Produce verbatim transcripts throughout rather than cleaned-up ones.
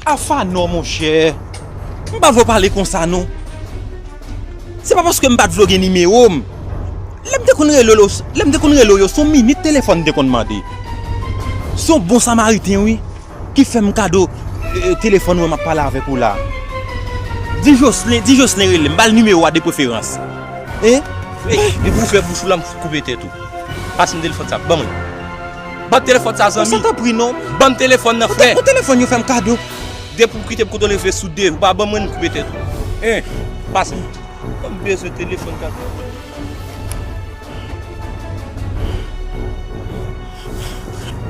Afa non, monchè. M pa vle w pale konsa, non. Se pa paske m pa t vle w gen nimewo m. Lè m te konn rele w, lè m te konn rele w yo, se yon minit telefòn te konn mande. Se yon bon samariten, wi, ki fè m kado, e, telefòn ou wè m ap pale avèk ou la. Di Jocelyn, di Jocelyn rele m, ba l nimewo a de preferans. Hein? Ey, depi w ouvè bouch ou la, m koupe tèt ou. Pase m telefòn sa, ban mwen. Ban m telefòn sa, zanmi. Sa tanpri non. Ban m telefòn nan, frè. Ou telefòn yo fè m kado. Depi w kite m kote w leve sou de, ou pa ban mwen, m koupe tèt ou. Hein? Pase. Ban m bezwen telefòn kado.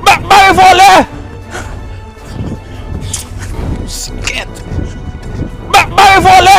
Ba, ba e vòlè! Siket! Ba, ba e vòlè!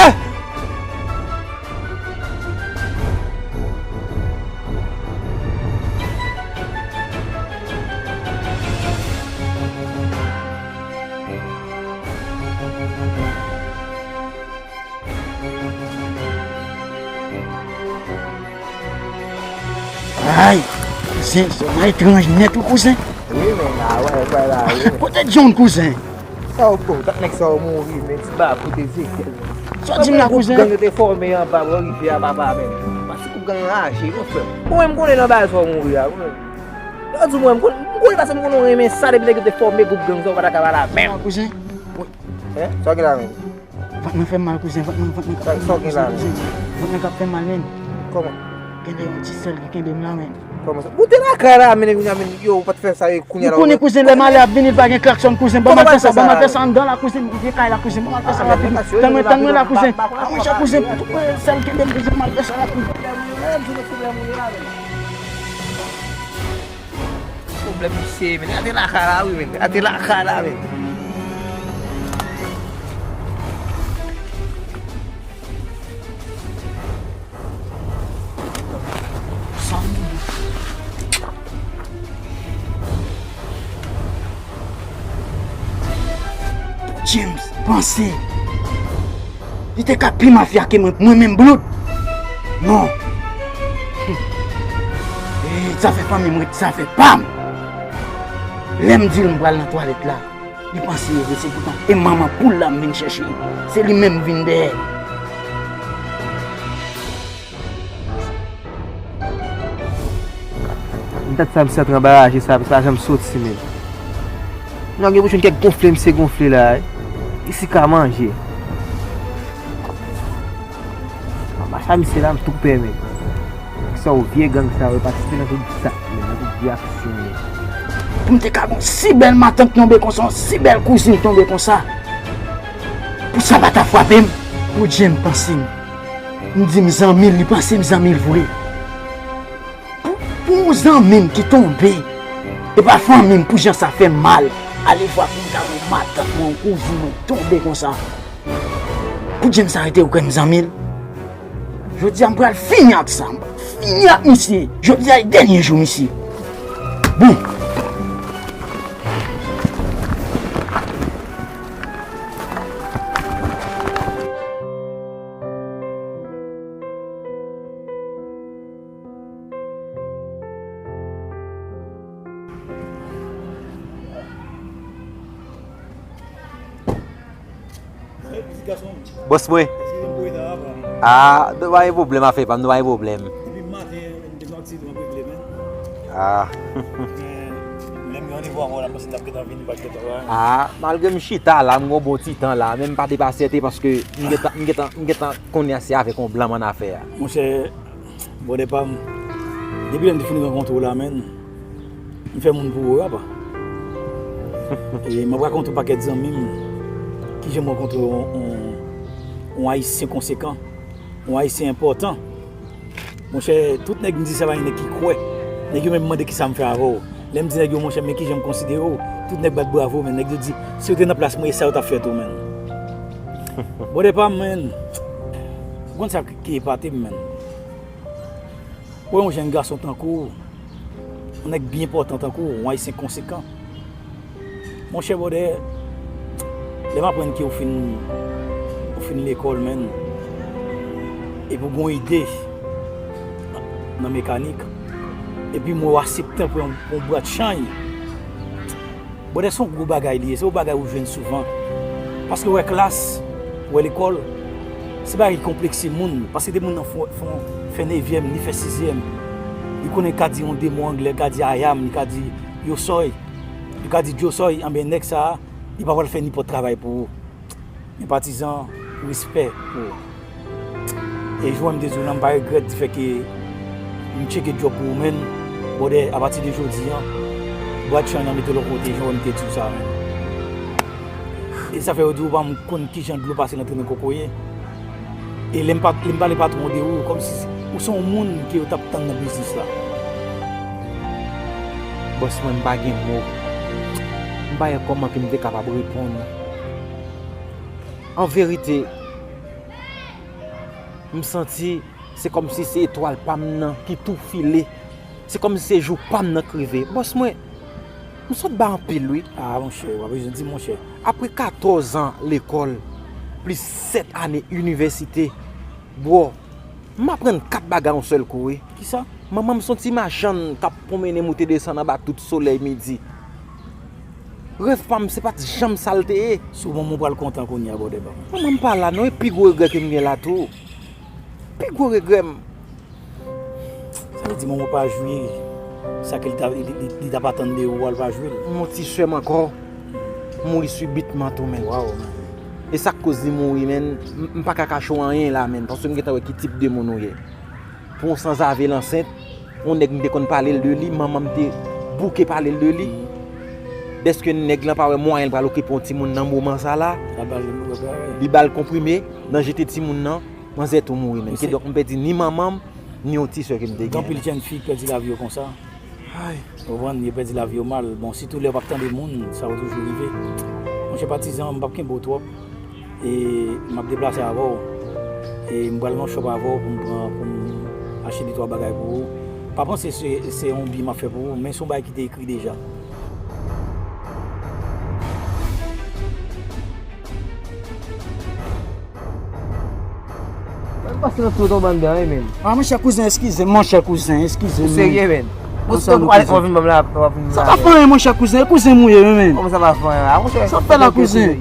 Ay, kouzen, zòn nan etranj nèt wi kouzen. Wi, men la, wè, wè la, wi. Kote John kouzen? Sa w, oh, dat nèg sa w mouri, men ti ba kote Ezekiel. Sa w di m la kouzen? Gwoup gang yo te fòme anba bò rivyè a, papa, men. Pase gwoup gang raje, mon frè. Ou menm konnen nan bagay sa w mouri a, wi. Lè w di mwen, m konnen, m konnen pase m konnen w renmen sa, depi nèg yo te fòme gwoup gang sa, w pa ta ka pa la menm. Kouzen, wi. Hein? Sa w gen la menm? Vant mwen fè m mal kouzen, vant mwen, vant mwen k ap fè m mal kouzen, kouzen. Vant mwen k ap fè m mal, men. Kòman? Gen de yon ti sèl ki kenbe m la, men. Kòman sa? Ou te lakay la, men, men, yo, ou pa t fè sa, e kounye a la. Ou konnen kouzen, lè malè ap vini, l pa gen klaksòn, kouzen. Ban m al fè sa, ban m al fè sa anndan la, kouzen. Vye kay la, kouzen. Ban m al fè sa rapid. Tann mwen, tann mwen la, kouzen. A, monchè, kouzen, sèl kenbe m, kouzen, ban m al fè sa rapid. Pwoblèm misye, men. Gade lakay la, wi, men. Gade lakay la, men. James, panse. Li te ka pi mafya ke mwen, mwen menm Blood. Non. Eh, zafè fanmi m ret zafè pa m. Lè m di l m pral nan twalèt la, li panse e vre, se poutan e manman poul la m vin chèche. Se li menm m vin dèyè. M ta t sa misye antre nan baraje sa, misye pa janm soti menm. Non, gen bouch moun kèk gonfle misye gonfle la, wi. Isi ka manje. Anba sa misye la, m tou pè menm. Sa w vye gang sa yo, yo patisipe nan tout zak menm, nan tout vye aksyon menm. Pou m te ka gon si bèl matant tonbe konsa, yon si bèl kouzin tonbe konsa. Pou sa pa ta frape m. Pou James panse m. M di m zanmi l, li panse m zanmi l vre. Pou, pou yon zanmi m ki tonbe, e pa fanmi m, pou jan sa fè m mal. Ale vwa pou m ta wè matant mwen, yon kouzin mwen tonbe konsa. Pou James arete yo kwè m zanmi l. Jodi a m pral fini ak sa, m pral fini ak misye. Jodi a e dènye jou misye. Bon. Bòs mwen. Ah, nou pa gen pwoblèm, afè pa m, nou pa gen pwoblèm. Ah. Ah, malgre m chita la, m gon bon ti tan la, men m pa te pa sèten paske m gentan, m gentan, m gentan konnen se avèk yon blan m annafè a. Monchè, brother pa m, depi lè m te fin rankontre w la, menn, m fè moun pou ou, apa. E m ap rakonte yon pakèt zanmi m, kijan m rankontre yon, yon, yon Ayisyen konsekan, yon Ayisyen enpòtan. Monchè, tout nèg m di sa pa gen nèg ki kwè. Nèg yo menm mande kisa m fè avè w. Lè m di nèg yo, monchè, men kijan m konsidere w, tout nèg bat bravo, men nèg yo di, si yo te nan plas mwen, e sa yo t ap fè tou, menn. Brother pa m, menn. Ou konn sa ki epate m, menn? Wè yon jèn gason tankou w, yon nèg byen enpòtan tankou w, yon Ayisyen konsekan. Monchè, brother, lè m aprann ke w fin, w fin lekòl, menn, epi w gen yon ide nan mekanik, epi m wè w aksepte pran yon, yon bwat chanj, brother, se yon gwo bagay li ye, se yon bagay ou jwenn souvan. Paske wè klas, wè lekòl, se bagay ki konplekse moun. Paske de moun nan fè, fè, fè nevyèm, li fè sizyèm. Li konnen ka di yon de mo anglè, li ka di I am, li ka di yo soy, li ka di Djo soy, anben nèg sa a, li pa pral fè nenpòt travay pou ou. Men patizan, respè pou ou. E jan m te di w la, m pa regrèt di fè ke m tcheke djòb pou ou, men, brother, apati de jodi a, bwat chay an mete l yon kote, jan m te di w sa, men. E sa fè yo di w pa m konn kijan dlo pase nan trennen kokoye. E lè m pa, lè m pale patwon de ou, kòmsi ou se yon moun ke yo t ap tann nan biznis la. Bòs mwen, m pa gen mo. M pa wè kòman ke m te kapab reponn. An verite, m santi se kòmsi se etwal pa m nan ki tou file. Se kòmsi se jou pa m nan k rive. Bòs mwen, m sot ba anpil, wi. Ah, monchè, w ap bezwen di, monchè. Apre katòz an lekòl, plis sèt ane inivèsite, bro, m aprann kat bagay yon sèl kou, wi. Kisa? Manman m se yon ti machann k ap pwonmennen moute desann anba tout solèy midi. Rèv pa m, se pa t janm sa l te ye. Si w manman w pral kontan kounye a, brother pa m. Manman m pa la non, e pi gwo regrè ke m gen la tou. Pi gwo regrè m. Sa vle di manman w pa jwe sa ke li ta, li, li, li t ap atann de ou a, l pa jwe l. Yon ti sè m ankò mouri sibitman tou, men. Waw, men. E sa k koz li mouri, men, m, m pa ka kache w anyen la, men, paske m gentan wè ki tip de moun ou ye. Pou yon sanzave l ansent, yon nèg m te konn pale l de li, manman m te bouke pale l de li. Dèske nèg lan pa wè mwayen l pral okipe yon timoun nan moman sa la, li ba l konprime, nan jete timoun nan, manzè tou mouri, men. Kidonk, m pèdi ni manman m, ni yon ti sè ke m te gen. Gen anpil jèn fi k pèdi lavi yo konsa. Ay. Ou konprann, yo pèdi lavi yo mal. Bon, sitou lè w p ap tande moun, sa yo toujou rive. Monchè patizan, m p ap kenbe w twòp. E m ap deplase avè w. E m pral nan shop avè w pou m pran, pou m achte de twa bagay pou ou. Pa panse se, se yon byen m ap fè pou ou, men se yon bagay ki te ekri deja. Mwen pase nan tout yon bann dan, wi, men. Ah, monchè kouzen, eskize m, monchè kouzen, eskize m. Ou serye, men? Ou serye, kouzen? Ou vin ban m la, w ap vin. Sa pa fè anyen, monchè kouzen, e kouzen m ou ye, wi, men. Kòman sa pa fè anyen? Ah, monchè. Sa fè la, kouzen?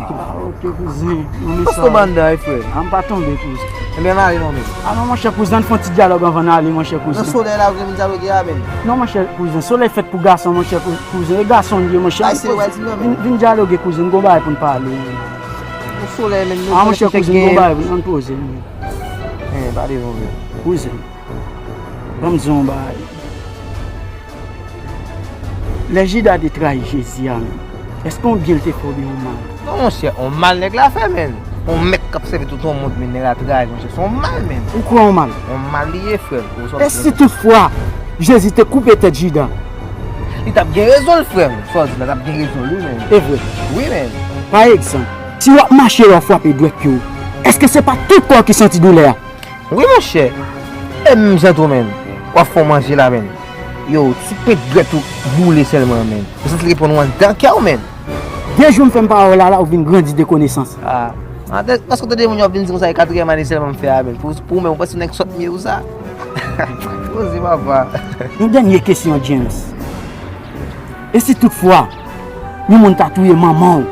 Ah, ok, kouzen. Pase yon bann dan, wi, frè. Ah, m pa tonbe, kouzen. Ebyen, m ale non, men. Ah, non, monchè kouzen, ann fè yon ti dyalòg anvan n ale, monchè kouzen. Nan solèy la, ou vin dyaloge a, men. Non, monchè kouzen, solèy fèt pou gason, monchè kou-, kouzen. E gason m ye, monchè. Ay, se wè, ti nonm. Vin, vin dyaloge, kouzen, gon bagay pou n pale. Yon solèy, men, ah, monchè kouzen, gon bagay, ann poze, men. Eh, pale non, men. Kouzen, ban m di w yon bagay. Lè Jida te trayi Jezi a, men, èske yon byen l te fè oubyen yon mal? Non, monchè, yon mal nèg la fè, men. Yon mèt k ap sèvi tout yon mond, men nèg la trayi, monchè, se yon mal, men. Ou kwè yon mal? Yon mal li ye, frè m. E si toutfwa Jezi te koupe tèt Jida? Li t ap gen rezon l, frè m. Sa w di la, t ap gen rezon l, wi, men. E vre? Wi, men. Pa egzanp, si w ap mache, w ap frape dwèt pye w, èske se pa tout kò w ki santi doulè a? Wi, monchè. E menm jan tou, men. W ap fè w manje la, men. Yo, ti pwent dwèt ou boule sèlman, men. Ou santi l reponn ou anndan kè w, men. De jou m fè m pawòl la, la, ou vin grandi de konesans. Ah. Ah, de, paske w tande moun yo ap vin di konsa, e katriyèm ane sèlman m fè a, men. Pou, pou ou menm, ou panse nèg sòt m ye ou sa? Poze, papa. Yon dènye kesyon, James. E si toutfwa, yon moun ta touye manman w,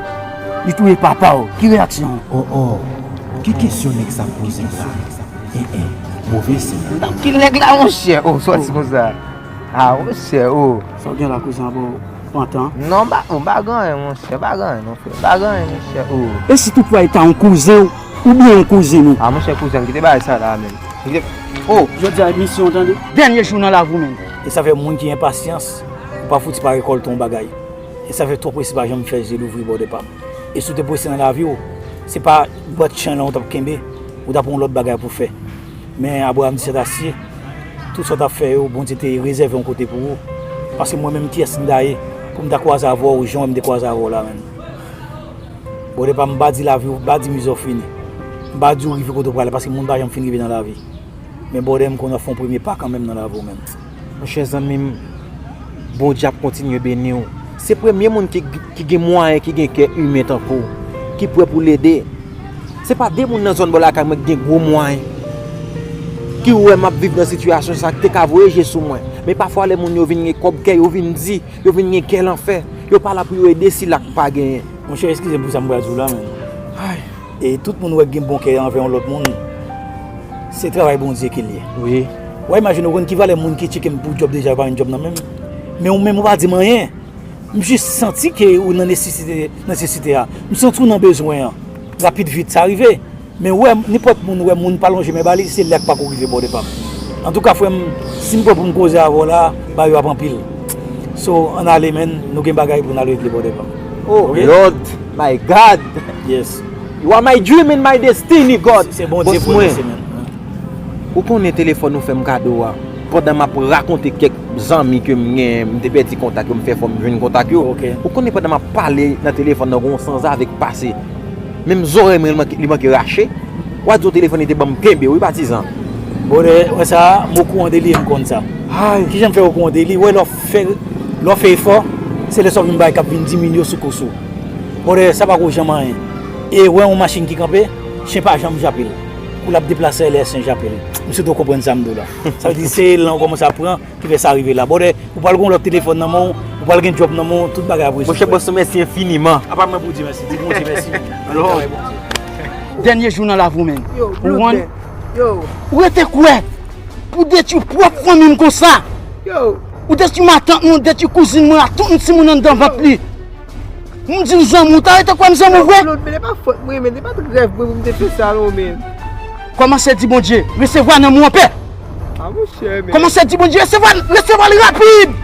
li touye papa w, ki reyaksyon w? Oh, oh. Ki kesyon nèg sa poze m sa? Eh, eh. Move siy. Ki nèg la, monchè? Oh, sòti konsa. Ah, monchè, oh. Sa w gen la, kouzen, ap pantan? Non, m pa, m pa gen anyen, monchè. M pa gen anyen, non, frè. M pa gen anyen, monchè. Oh. E si toutfwa e ta yon kouzen w, oubyen yon kouzin ou? Ah, monchè, kouzen, kite bagay sa la, men. Kite, oh. Jodi a, misyon, tande. Dènye jou nan lavi w, men. E sa fè moun ki enpasyans, ou pa fouti pa rekòlte yon bagay. E sa fè twò prese pa janm fè zye louvri, brother pa m. E si w te prese nan lavi w, se pa bwat chay lan ou t ap kenbe, ou t ap yon lòt bagay pou fè. Men Abraham di sèt asye, tout sa w t ap fè yo, Bondye te rezève yon kote pou ou. Paske mwen menm, kiyès m ta ye pou m ta kwaze avè w jan m te kwaze avè w la, menm? Brother pa m, m pa di lavi w, m pa di mizè w fini. M pa di w rive kote w prale, paske moun pa janm fin rive nan lavi. Men brother, m konnen w ap fè yon premye pa kanmenm nan lavi w, menm. Monchè zanmi m, Bondye ap kontinye beni w. Se premye moun ki, ki gen mwayen, ki gen kè imen tankou w, ki prè pou l ede. Se pa de moun nan zòn bò lakay mwen ki gen gwo mwayen, ki wè m ap viv nan sitiyasyon sa, ki te ka voye je sou mwen. Men pafwa lè moun yo vin gen kòb, kè yo vin di, yo vin gen kè lanfè, Yo pa la pou yo ede sila k pa genyen. Monchè, eskize m pou sa m pral di w la, men. Ay. E tout moun wè k gen bon kè anvè yon lòt moun, se travay Bondye ke l ye. Wi. W a imajine w konn ki valè moun ki tcheke m pou djòb deja, yo pa jwenn djòb nan men m. Men ou menm ou pa di m anyen. M jis santi ke ou nan nesesite, nesesite a. M santi ou nan bezwen an. Rapid vit, sa rive. Men ou wè, nenpòt moun ou wè moun pa lonje men ba li, se lè k pako rive bòdè pa m. Antouka, frè m, si m pran pou m koze avè w la, bagay yo ap anpil. So, ann ale, men, nou gen bagay pou n al regle bòdè pa m. Oh, Lord, my God. Yes. You are my dream and my destiny, God. Se, se Bondye pou nou, se men. Ou konnen telefòn ou fè m kado a. Pandan m ap rakonte kèk zanmi ke m gen, m te pèdi kontak yo, m fè fò m jwenn kontak yo. Ok. Ou konnen pandan m ap pale nan telefòn nan, gen yon sanzave k pase. Menm zòrèy mwen, li manke, li manke rache. W a di yon telefòn li te ban m kenbe, wi, patizan. Brother, wè sa, m okouran de li e m konn sa. Ay. Kijan m fè okouran de li? Wè, lè w fè, lè w fè efò, se lè sa w vin bay k ap vin diminye sou kous ou. Brother, sa pa ko janm anyen. E wè yon machin ki kanpe, chen pa janm jape l. Kou l ap deplase, lè chen jape l. M swete w konprann sa m di w la. Sa vle di, se lan w kòmanse ap pran, ki fè sa rive la. Brother, ou pral gen yon lòt telefòn nan men w, ou pral gen djòb nan men w, tout bagay ap rezoud. Monchè, bòs, mèsi enfiniman. Apa mwen pou di mèsi, di Bondye mèsi. Lord. Dènye jou nan lavi w, men. Yo, ou konprann? Yo. Ou rete kwè pou detwi pwòp fanmi m konsa. Yo. Ou detwi matant mwen, ou detwi kouzin mwen, ak tout timoun anndan vant li. M di w zanmi w, ta rete kwè m zanmi w vre? Claude, men e pa fòt mwen, men e pa t rèv mwen pou m te fè sa non, men. Kòmanse di Bondye, resevwa nan mwen anpè. A monchè, men. Kòmanse di Bondye, resevwa, resevwa l rapid.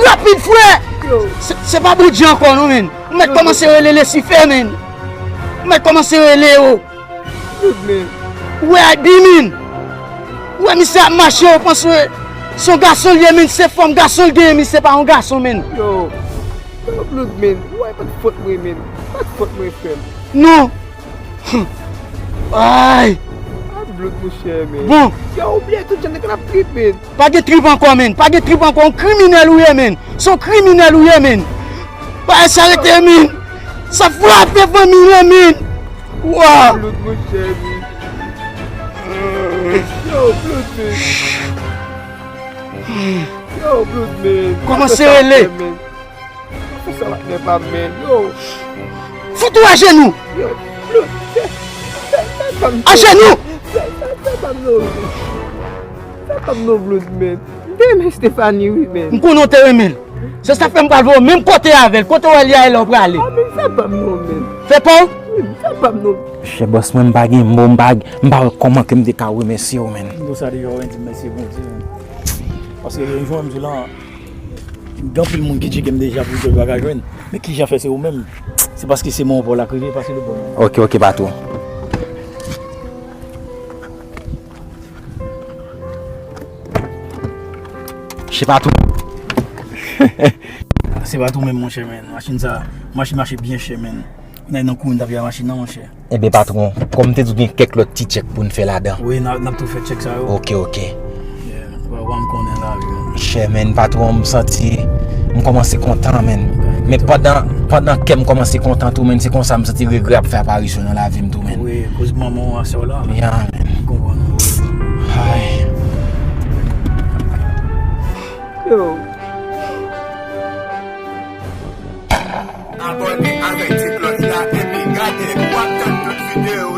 Rapid, frè. Yo. Se, se pa Bondye ankò non, men. Ou mèt kòmanse rele Lisifè, men. Ou mèt kòmanse rele yo. Claude, men. Ou wè Abi, men. Ou wè misye ap mache, ou panse se yon gason l ye, men, se fòm gason l genyen, misye pa yon gason, men. Yo. Yo, Claude, men. Ou wè, e pa t fòt mwen, men. E pa t fòt mwen, frè m. Non. Ay. A Claude, monchè, men. Bon. Yo, ou bliye tout jan nèg la ap trip, men. Pa gen trip ankò, men. Pa gen trip ankò. Yon kriminèl ou ye, men. Se yon kriminèl ou ye, men. Bagay sa rete, men. Sa frape fanmi an, men. Wa. Claude, monchè, men. Yo, Claude, men. Yo, Claude, men. Kòmanse rele. Fè sa patnè pa m, men. Yo. Fout ou ajenou. Yo, Claude, fè, fè, fè pa m. Ajenou. Fè, fè, fè pa m non. Fè pa m non, Claude, men. M te renmen Stephanie, wi, men. M konnen w te renmen l. Se sa fè m pral voye w menm kote avè l. Kote w wè li a, e la w prale. A, men fè pa m non, men. Fè pa w? Wi, fè pa m non. Chè bòs mwen, m pa gen mo, m pa, m pa wè kòman ke m te ka remèsye w, men. M di w sa deja, w di m mèsi Bondye, men. Paske yon jou, m di w la, gen anpil moun ki tcheke m deja pou yo pa ka jwenn. Men kijan fè se ou menm? Se paske se mwen w pa w la k rive, paske le bon. Ok, ok, patwon. Se pa tou. Se pa tou menm, monchè, men. Machin sa, machin mache byen chè, men. N al nan kou, n t ap ye a machin nan, monchè. Ebyen, patwon, kòm m te di w, gen kèk lòt ti tchèk pou n fè ladan. Wi, n a, n ap tou fè tchèk sa yo. Ok, ok. Yeah, w, w, m konnen lavi, men. Chè, men, patwon, m santi m kòmanse kontan, men. Men pandan, pandan kè m kòmanse kontan tou, men, se konsa m santi regrè ap fè aparisyon nan lavi m tou, men. Wi, koz manman w a sè w la. Ya, men. M konprann ou. Ay. Yo. Abòne avèk Ti Klòch la epi gade, w ap jwenn tout videyo.